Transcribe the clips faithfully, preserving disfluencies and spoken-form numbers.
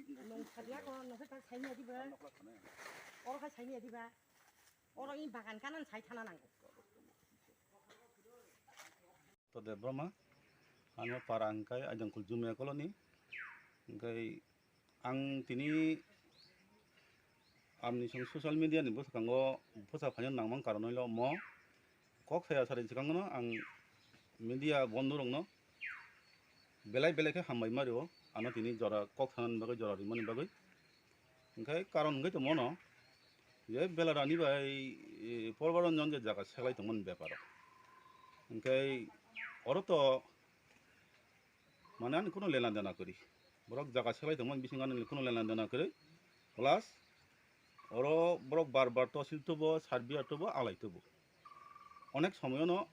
Nung sadia ko, nung khe saini adiba. Oro khe saini adiba. Oro i bagan kanan sai thana nango. To Debbarma, ano para hingkai Aidangkul Jumia Colony. Hingkai ang tini amni song social media ni bwskango bwsa phaina nangmang karon hwnwi mo kok saya sari swkangno ang media bondhu rokno belai belai khe hambai ma rio, ano tini jora kok sanani bagwi, jora rimani bagwi. Hingkai karon hingkai tongmano je Belarani bai, e, Porbaranjan je jaga seklai tongmani beparo. Hingkai oro to mane ani kuno lena dena kwrwi. Borok jaga seklai tongmani bisingo ani kuno lena dena kwrwi. Plus oro borok bar bar tosil tubo, sar biya tubo, alai tubo. Onek somoyono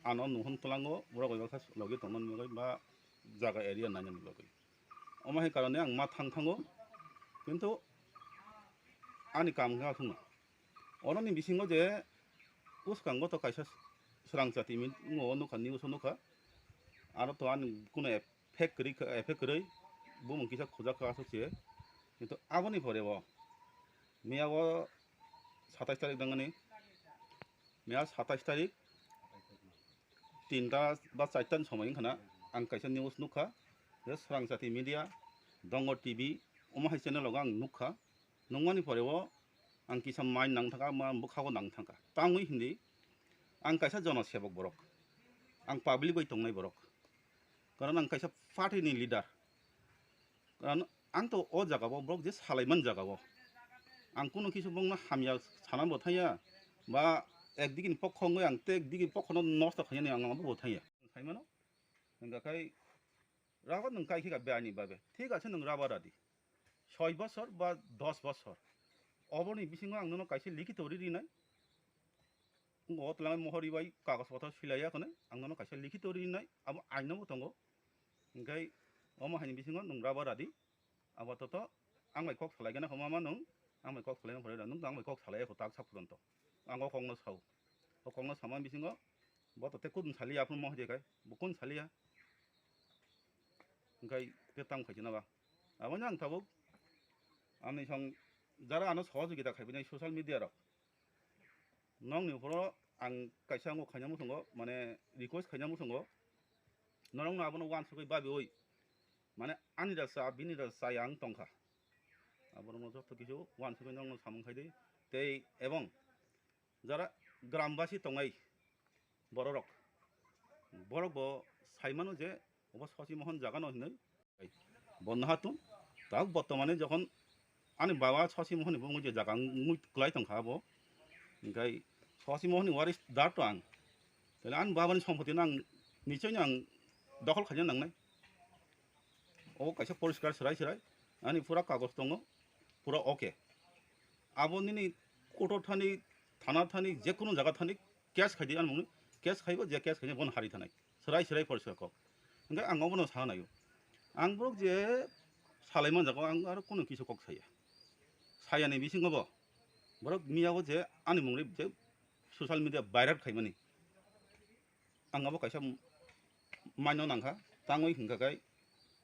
ano nuhun tlango borok bai baksa logi tongmani bagwi ba jaga area nainani bagwi. Omo hai karone ang ma thang thango, kintu ani kam wngkha aswkno. Oroni bisingo je bwskango to kaisa srang chati mi-, ngo nukha, news o nukha. Aro to ani kuno effect kwrwi kha, effect kwrwi bumung kisa khujak kha aswk se. Kintu aboni pore bo miya o satais tarik dangani, miya satais tarik tinta ba charta ni somoi wngkha na, ang kaisa news nukha je Srang Chati Media, Dongor T V, omo hai channel rogo ang nukha. Nungmani pore o ang kisa mind nang thangkha, ma bwkha o nang thangkha. Tangwi hindi ang kaisa jono sebok borok, ang public bai tongnai borok, karon ang kaisa party ni leader. Karon ang to o jaga o borok je salaiman jaga o ang kuno kisu bongno hamya sana bo thangya, ba ekdigi ni pokho wngwi ang te ekdigi pokho no nosto khainani ang abo bo thangya. Khaimano hingkha khai rubber nwng kai khe ka be ani babe, thik ase nwng rubber radi soi bosor ba dos bosor, oboni bisingo ang nono kaisa likhito ri rinai. Wng o twlangwi mohor bai kagos pothor silaiya khwnwi ang nono kaisa likhito rinai, abo aino bo tongo. Hingkhai omo haini bisingo nwng rubber radi, abo toto ang bai kok salaigana kho mama nwng, ang bai kok salaina pore nwng to ang bai kok salaiya kho tak sak phuranto. Ang o kokno sao, o kokno sama bisingo bo to te kudum saliya aphuru mohor jekai bo kun saliya. Hingkhai te tam khaijana ba aboni ang tabuk ani song jara ano sohojogita khaibinai social media rok. Nokni uphoro ang kaisa wngkha khaina muchungo, mane request khaina muchungo, norokno abono uansukwi babiwi, mane ani da cha, bini da cha yang tongkha. Aborokno joto kisu uansukwi norokno samung khai di. Tei ebong jara grambasi tongnai bororok, borok bo saimano je obo Sosi Mohon jaga no hinwi. Bo naha tong, tak bortomane jokhon ani baba Sosi Mohon ni bumung je jaga wngwi kwlai tongkha abo, hingkhai Sosi Mohon ni waris dar to ang, tale ani baba ni sompoti no ang nichoi no ang dokhol khaina nangnai. O kaisa poriskar serai serai ani pura kagos tongo, pura oke. Abo nini court o thani, thana thani, jekunu jaga thani case khaidi ani mungni, case khaibo, je case khaini bono hari thanai. Serai serai poriskar kok. Hingke ang obono sana naio. Ang borok je salai manjago, ang aro kunu kisu kok saya. Sayani bisingo bo borok miyabo je ani mungni je social media viral khaimani. Ang abo kaisa maino nangkha, tangwi hingkha khe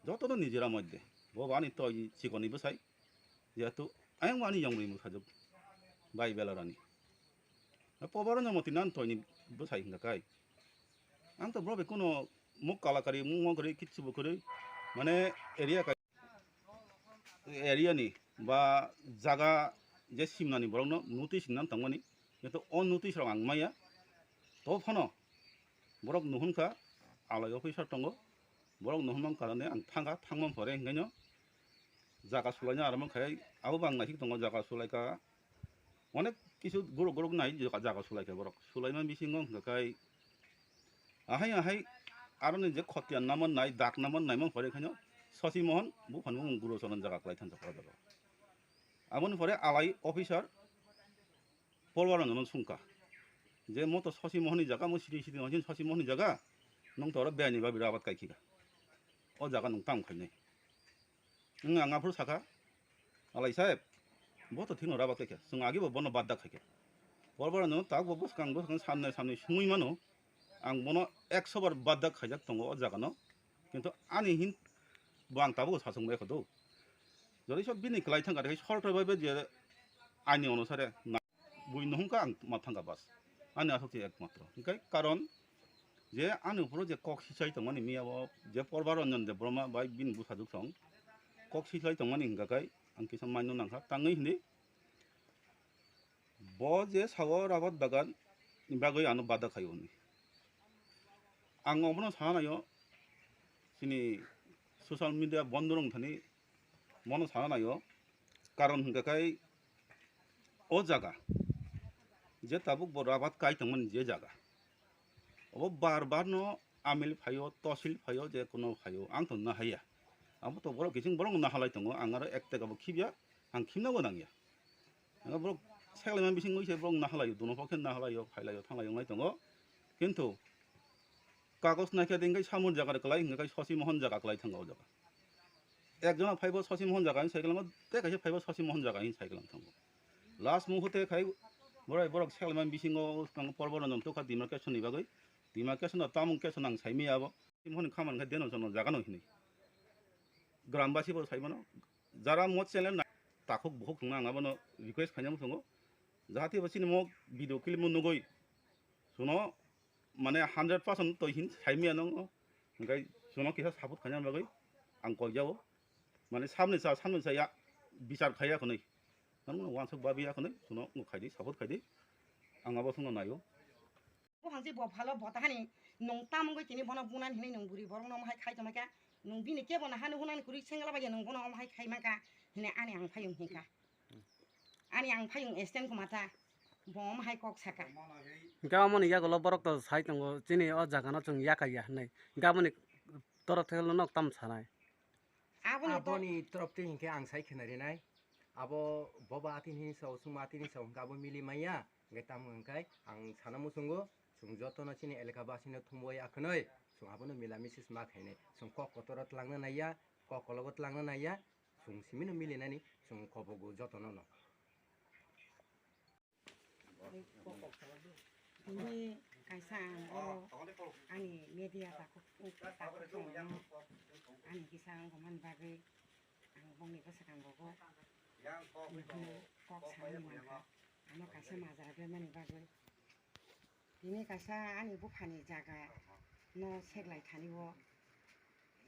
jotono nijera moddhe. Bo bo ani toi chikoni bwsai, jehetu ayang bo ani yongri mwsajwk bai Belarani. Poboro no moti nan toini bwsai hingkha khe. Ang to bro bai kuno muk kalakari, muk mokri, kichu bo kwrwi, mane area kai. Area ni ba jaga je simnani borokno notice hinwi tongmani, kintu o notice rok ang maya. To phano borok nuhun kha, alai officer tongo, borok nuhun man karone ang thangkha, thangma pore hingkhaino jaga sulaina aromang khai, abo bo ang naisik tongo, jaga sulaikha. Onek kisu guruk guruk nai jaga, jaga sulai khe borok. Sulaima bisingo hwnkha khai ahai ahai aroni je khotiya naman nai, dak naman naimang pore khaino Sosi Mohon buphano guru sonon jaga kwlai thansa kora jaga. Aboni pore alai officer Polwar no sungkha je mo to Sosi Mohon ni jaga, mo sidi sidi no Sosi Mohon ni jaga, nung to oro biyani babi rabat kaikhika. O jaga nung tam khainai. Wng ang aphuru sakha, "Alai saheb, bo to thikno rabat khaikha, chwng agi bo bono badda khaikha." Bor bor no tak bo bwskang bwskang samnai samnai sungwi mano, ang bono ekso bar badda khaijak tongo o jaga no, kintu ani hin bo ang tabuk sachung bai kha do. Jodi sob bini kwlai thangkha, tei solthai bai bai je aini onusare na, bui nuhungkha ang ma thangkha bas. Ani aswk se ekmatro. Hinkhe karon je ani uphuru je kok sisai tongmani miya o je Porba Ranjan Debbarma bai bini bwsajwk song kok sisai tongmani hinkha khe ang kisa maino nangkha. Tangwi hindi bo je sao rabat bagan ni bagwi ano bada khaio hwnwi. Ang obono sana naio, chini social media bondo rwng thani bono sana naio, karon hwnkha khe o jaga je tabuk bo rabat kai tongmani je jaga, obo bar bar no amil phaio, tosil phaio, je kuno phaio, ang to nahaya. Abo to borok kiching borok nahalai tongo, ang aro ek taka bo khibya, ang khibna bo nangya. Ang borok seklaima bising oi se borok nahalaio, duno pokhe nahalaio, phailaio, thanglaio wnglai tongo. Kintu kagos naikhe de hinkhe samung jaga kwlai, hinkhe Sosi Mohon jaga kwlai thango o jaga. Ekjona phaibo Sosi Mohon jaga hin cycle tei kaisa phaibo Sosi Mohon jaga hin cycle thango. Last muhurte khai borai borok seklaima bisingo tang Porbo Ranjan tukha demarcation ni bagwi. Demarcation no tamung keso nang saimi abo. Sosi Mohon khamani khe deno jono jaga no hinwi. Grambasi bo saimano. Jara mo channel na takhuk bukhuk thungna ang abono request khainai muchungo. Jahate bo chini mo video clip mo nugui. Suno mane hundred percent toi hin saimi anong. Hinkhe suno kisa support khainani bagwi ang koi jao. Mane samni sa, samni sa ya bichar khaiya khonwi. Nang no wansuk babi ya khonwi suno khaidi, support khaidi. Ang abo sungno naio. Buphang se bo phalo bo tahani nung tam wngwi tini bono bunan hinwi nung buri borok no omo hai khai tongma kha. Nung bini kebo no hani hunani kwrwi sengla bai nung bono omo hai khai man kha hinwi ani ang phayung hinkha. Ani ang phayung stand kwma ta bo omo hai kok saka. Hinkhe omo ni yagulo borok to sai tongo chini o jaga no chwng yakaiya hinwi. Hinkhe aboni torok theklo nok tam sanai. Aboni to- Aboni torop twi hinkhe ang sai khna rinai. Abo boba atini sao, sungma atini sao hinkhe abo mili maya. Hinkhe tamo hinkhe ang sana muchungo, chwng jotono chini elaka basino thumwi akhwnwi chwng abono mila misis ma khainai. Chwng kok kotoro twlangna naiya, kok kologo twlangna naiya, chwng simino milinani chwng kobogo jotono no. Tini kaisa ang oro ani media takhuk, takhuk tongmano ani kisa wngmani bagwi ang bongni bwswkango bo kok sanani mankha, ano kaisa majra bermani bagwi. Tini kaisa ani buphani jaga no seklai thani o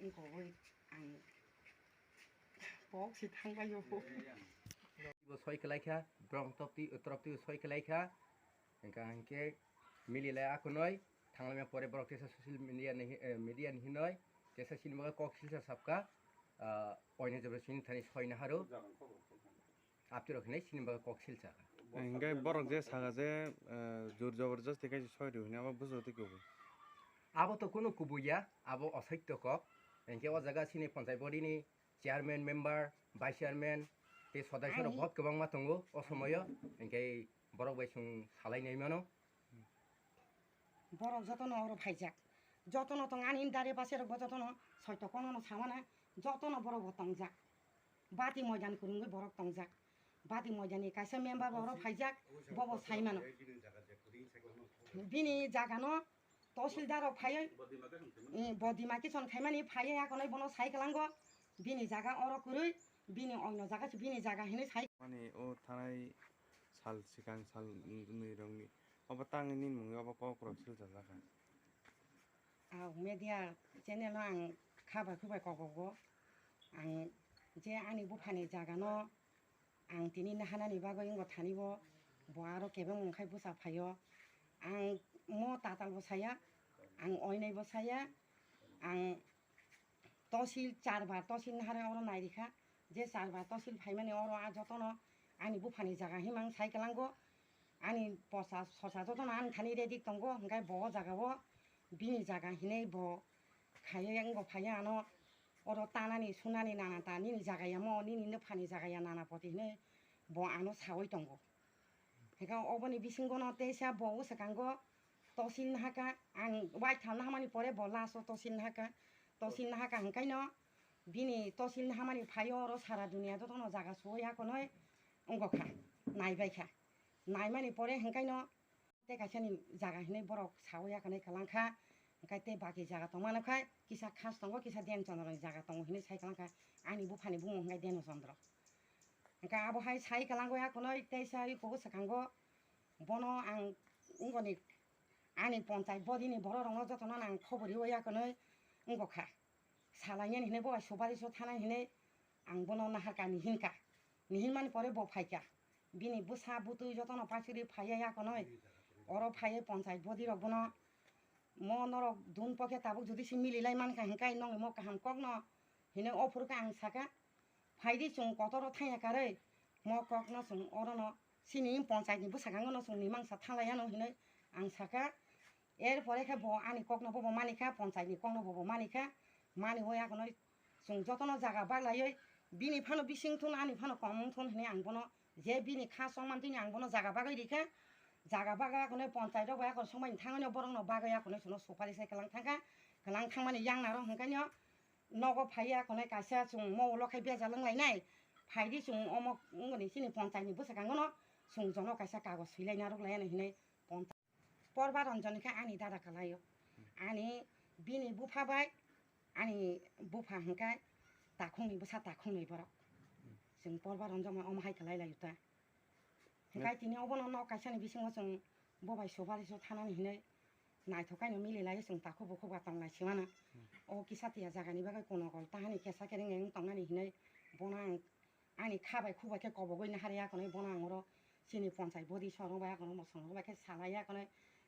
wngkogwi ang kok se thangbai o. Bo soi kwlai kha, borok top twi, top twi soi kwlai kha. Hingka hinkhe mili lai akhonoi, thanglaima pore borok tesa social media ni, eh, media ni hinoi, tesa sini bagwi kok silsa sapka, ah, oino jebra sini thani soi naharo. Aptirok hinai sini bagwi kok silsa kha. Hingke borok je saka je, eh, jor jobor josti khe soi rw hinwi abo bujo twi kubui. Abo to kunu kubui ya, abo osaityo kok. Hingke o jaga sini panchayat body ni chairman, member, vice chairman tei sodasyo rok Ani. Bot kwbangma tongo o somoyo, hingke borok bai chwng salai nai mano. Borok jotono oro phaijak, jotono tong ani dare base rok bo jotono soito kono no samana, jotono borok bo tongjak. Bati moidan kwrwngwi borok tongjak. Bati moidan ni kaisa member bo oro phaijak, bo bo sai mano. Bini jaga no Tohsildar rok phaiwi, eh, bo demarcation khaimani phaiwi akonoi bono sai kwlango, bini jaga oro kwrwi, bini oino jaga se bini jaga hinwi sai. Mani o thanai sal swkang sal nwi rokni obo tangwi nini mungwi obo kokrok silchajak kha. Ang media channel no ang kha bai khubai kok kok bo. Ang je ani buphani jaga no ang tini nahanani bagwi wngkha thani bo, bo aro kebeng wngkhai bwsa phaio. Ang mo tatal bo saya, ang oinai bo saya, ang tosil charbar tosil nahare oro nairikha, je charbar tosil phaimani oro a jotono ani buphani jaga himang sai kwlango, ani posa sosa jotono ani thani ready tongo, hingkhai bo o jaga o bini jaga hinwi bo khaiwi wngbo phaiya ano. Oro tanani sunani nana ta nini jaga yamo, nini nuphani jaga ya nana poti hinwi bo ano sawi tongo. Hingke oboni bisingo no teisa bo swkango tosil nahaka, ang waitham nahamani pore bo last o tosil nahaka, tosil nahaka hingkaino bini tosil nahamani phaio oro sara dunia jotono jaga suwi akonoi wngkha, naibaikha, naimani pore hingkaino. Tei kaisa ni jaga hinwi borok sawi ya kanai kwlangkha, hingkhe tei baki jaga tongmano khai kisa khas tongo, kisa den chondro ni jaga tongo hinwi sai kwlangkha. ani buphani bumung hwnkhe Deno Chandra. Hwnkhe abo hai sai kwlango ya kunui tei sai kubu swkango bono ang wngoni ani ponchai bodini borok rokno jotono ang khobor rwi ya kunui wngkha. Salainani hinui bo bai supari so thanai hinui ang bono naharkha, nihinkha. Nihinmani pore bo phaikha. Bini bwsa bwtwi jotono paisuri phaiya ya kunui. Oro phaiwi ponchai bodi rok bono mo norok dun pokhe tabuk jodi se mililai mankha hinkhai nongni mo kaham kokno hinui ophuru khe ang sakha. Phaidi chwng kotoro thangya karwi mo kokno chwng orono chini ponchai ni bwskango no chwng ni mangsa thanglai ano hinui ang sakha. Er pore khe bo ani kokno bobo manikha, ponchai ni kokno bobo manikha. Mani o yakono chwng jotono jaga baglaiwi bini phano bising thun, ani phano kom wng thun hinui ang bono je bini kha chongmani tini ang bono jaga bagwi rikha. Jaga bagwi yakono ponchai rok bai yakono songmani thangwi no borok no bagwi yakono chwngno supari sai kwlang thangkha. Kwlang thangmani yang naro hwnkhe no nogo phai yakono kaisa chwng mo ulo khai bejal wng lainai. Phaidi chwng omo wngoni chini ponchai ni bwskango no chwng jono kaisa kagoj swi lai narwk lai ano hinui ponchai. Porba Ranjan khe ani dada kalaio. Ani bini bupha bai ani bupha hwnkhe takhungni bwsa takhungnwi borok. Chwng Porba Ranjan omo hai kalai laio ta. Hwnkhe tini obono nok kaisani bisingo chwng bo bai supari so thanani hinui naithok kaino mili laio chwng takhuk bukhuk ba tong lai simano. O kisa tiya jagani bagwi kunokol tahani kesa kereng wng tongnani hinui bono ang ani kha bai khu bai khe kobogwi naharya konwi bono ang oro chini ponchai bodi sorong bai akono mosong bai khe salai akono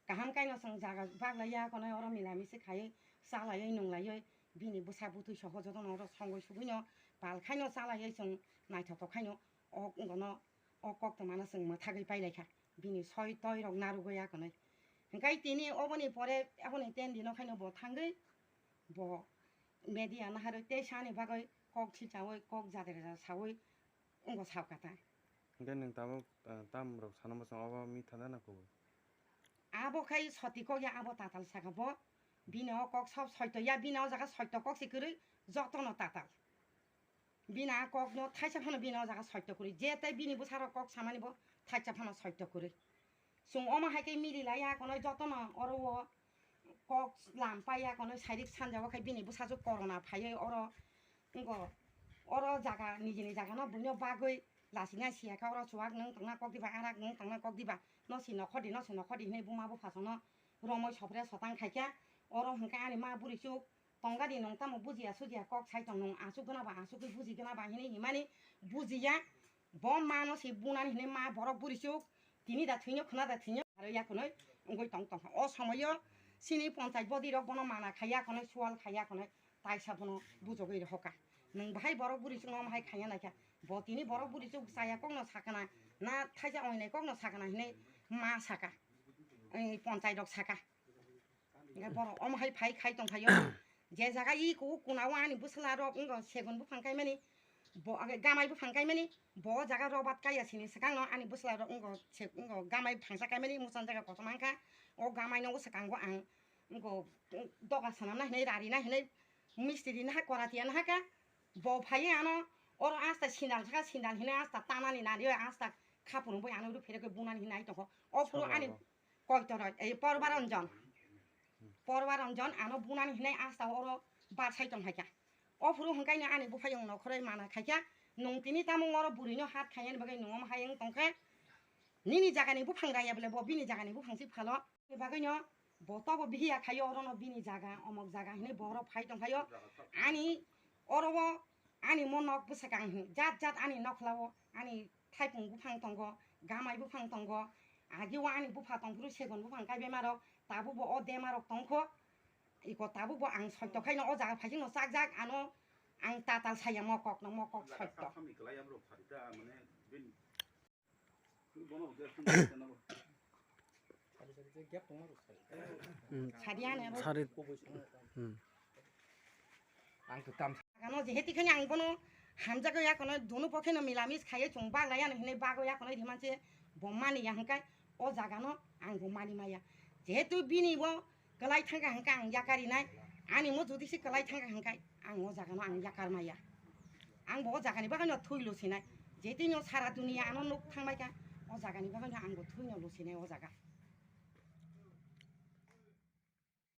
kaham kaino chwng jaga baglai akono oro mila misi khaiwi chalaiwi nwnglaiwi bini bwsa bwtwi soho jotono oro songwi sugwino pal khaino chalaiwi chwng naithotok khaino o wngkano o koktwmano chwng mwthagwi pailaikha bini soi toi rok narwgwi akonwi hwnkhe tini oboni pore aboni ten dino khaino bo thangwi bo media naharwi tei sani bagwi kok sichawi kok jadre ja sawi wngkha sao kata. Hwnkhe nwng tabuk, ah, tamrok sana bwswng obo mitha da na kubui? Abo khai soti kok ya abo tatal saka bo. Bini o kok sob soito ya, bini o jaga soito kok se kwrwi jotono tatal. Bini a kokno thaisa phano bini o jaga soito kwrwi. Je tei bini bwsarok kok samani bo thaisa phano soito kwrwi. Chwng omo hai khe mili lai ya kono jotono oro o kok lam pai ya kono sairik sanja o khai bini bwsajwk corona phaiwi oro wngkha oro jaga nijini jaga no buino bagwi lasina siya kha oro chuwak nwng tongna kok diba arak nwng tongna kok diba no si nokhor di no si nokhor di hinui buma bupha songno romoi sopre sotang khaikha oro hwnkhe ani ma buri chuk tongga di nwng tamo bujiya sujiya kok sai tong nwng asuk gana ba asuk gwi buji gana ba hinui himani bujiya bo ma no si bunani hinui ma borok buri chuk tini da thwino khwna da thwino aro yakunui wngwi tong tongkha o somoyo chini ponchai bodi rok bono mana khaiya khonoi sual khaiya khonoi taisa bono bujogwi rohoka nwng bahai borok buri chuk no bahai khaiya naikha bo tini borok buri chuk chaya kokno sakana na thaisa oinai kokno sakana hinui ma saka ponchai rok saka. Hingke borok omo hai phai khai tong phaio. Je jaga i ku kuna o ani bwsla rok wngkha segun buphang kaimani, bo age gamai buphang kaimani, bo jaga rok bat kaya sini swkang no ani bwsla rok wngkha se wngkha gamai phangsa kaimani muchang jaga kotorma wngkha. O gamai no swkango ang wngkha doga sanam na hinui rari na hinui misti ri na ha kora tiya na ha ka. Bo phai ano oro asta sindal saka sindal hinui asta tanani nari asta khapurung bai ano ru phere khe bunani hinui ai tongkho. O phuru ani Koitoroi, ei Porbaranjan. Porbaranjan ano bunani hinai asta oro barsai tong khaikha. O phuru hwnkhaino ani buphayung nokhoroi mana khaikha. Nwng tini tamo oro burino hat khainani bagwi nwng omo hayung tongkha. Nini jagani buphang raya bole bo bini jagani buphang si phalo. Ni bagwino bo tobo bihiya khaio orono bini jaga, omok jaga hinui borok phai tongkhaio. Ani oro o ani mo nok bwsakang hin jat jat ani nokhlao ani thaipung buphang tongo, gamai buphang tongo, agi o ani bupha tongphuru segon buphang kai bemarok, tabukbo o demarok tongkho. Iko tabukbo ang soito khaino o jaga phaisingno chakjak, ano ang tatal saya mokokno, mokok soito. Sadi ano. Sari. Hmm. Ang to tam. Ano jehetu khani ang bono hamjago ya kono dunu pokhe no milamis khaye chwng baglai ano hinui bago ya kono rimanse bo mani ya hwnkhe o jaga no ang bo mani maya. Jehetu bini bo kwlai thangkha hwnkhe ang yakari nai. Ani mo jodi se kwlai thangkha hwnkhe ang o jaga no ang yakar maya. Ang bo o jaga ni bagwi no thwi lusinai. Jehetu no sara dunia ano nuk thangbai kha o jaga ni bagwi no ang bo thwi no lusinai o jaga.